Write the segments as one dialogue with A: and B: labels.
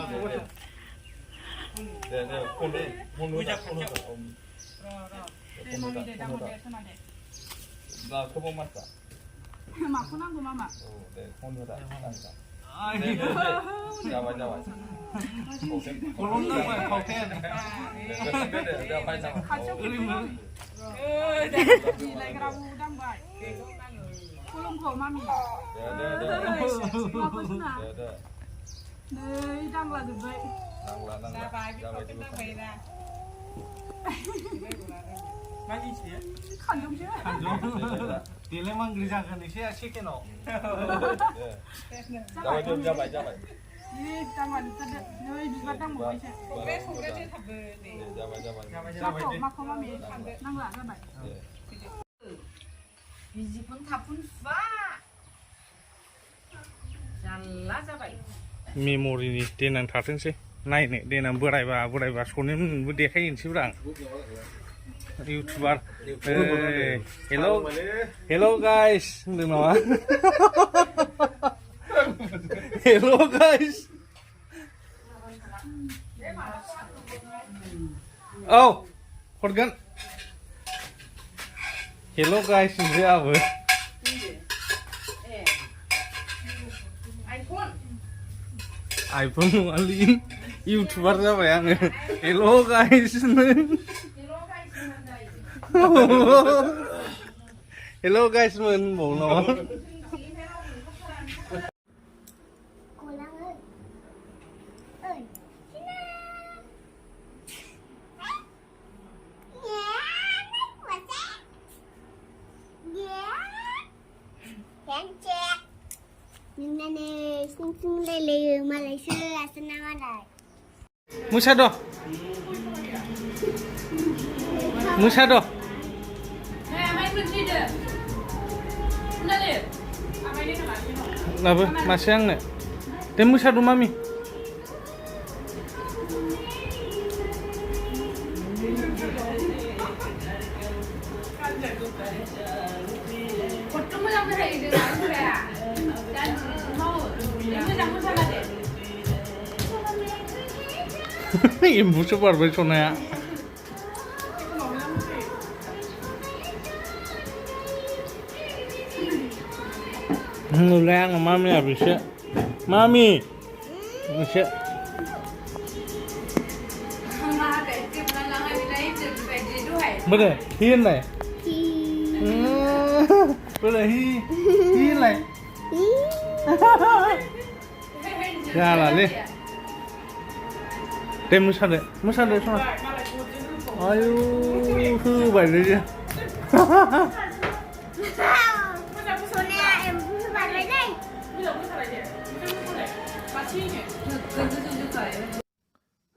A: 네, 혼자 나 그거 맞다.
B: 막 혼한 거 마마.
A: 네, 혼자. 네, 잡아.
C: Kolom nang phải khó khen.
A: 네, 빨리 잡아.
B: 가족 이름. 레그라고 담바. 콜롬 거 마미. 네, đang là được vậy. Khẩn trương chứ?
C: Tiền lên mang gửi ra gần sẽ chiếc cái nọ.
A: 잡아.
B: 네, đang là được tất định. Nơi bị bắt đang một cái
A: 잡아.
B: mà không ma미. đang là ra vậy.
D: 이집은 다푼 파 잘라 잡아요.
C: Memory देनां थाथोंसै नायनो देनां बोरायबा सनो देखायनोसै ब्रा आं YouTuber हेल' guys होनदों नामा हेल' guys औ हरगोन हेल' गाइस होनसै आंबो आइफोन नङालै इउटुबार जाबाय आङो हेल' गाइस हेल' गाइस मोन होनबावो नामा
E: Nene sing lele Malaysia senang ada.
C: Musa do. Lalu masih yang ne? Temu Musa do mami. Ibu coba bercona ya. Mulai mami habis ya. Mami. Masih. Bener, hin này. Bener hin này. Ya lah ni. Tem musa deh sana. Ayo, vậy đấy chứ.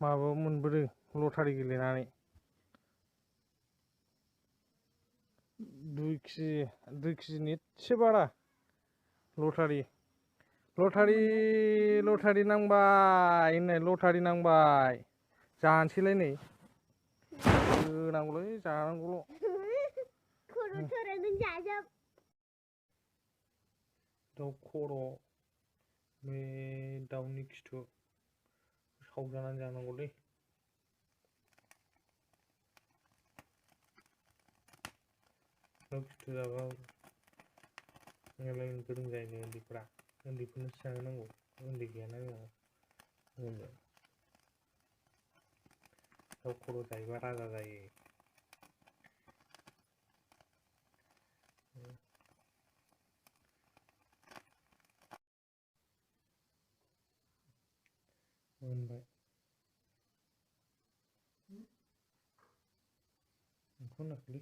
C: माबा मोनबोदों lottery गेलेनानै 2 केजिनि एसे बारा lottery नांबाय जानोसैलाय नै होनांगौलै जानांगौल' दाउ खर' बे दाउनि खिथु सावजानानै जानांगौलै दाउ खिथु जाबा मेलाय गोरों जायो उन्दैफोरा उन्दैफोरनोसो जानो नांगौ उन्दै गैयाना जोंहा दाउ खर' जायोबा राजा जायो मोनबाय बेखौ नाखौलै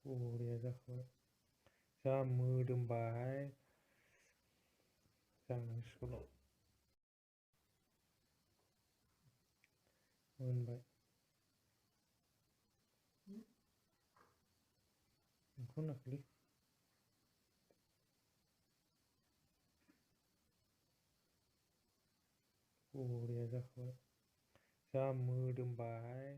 C: बरिया जाखाबाय जा मोदोमबाय जानांसिगौल' मोनबाय बेखौ नाखौलै बरिया जाखाबाय जा मोदोमबाय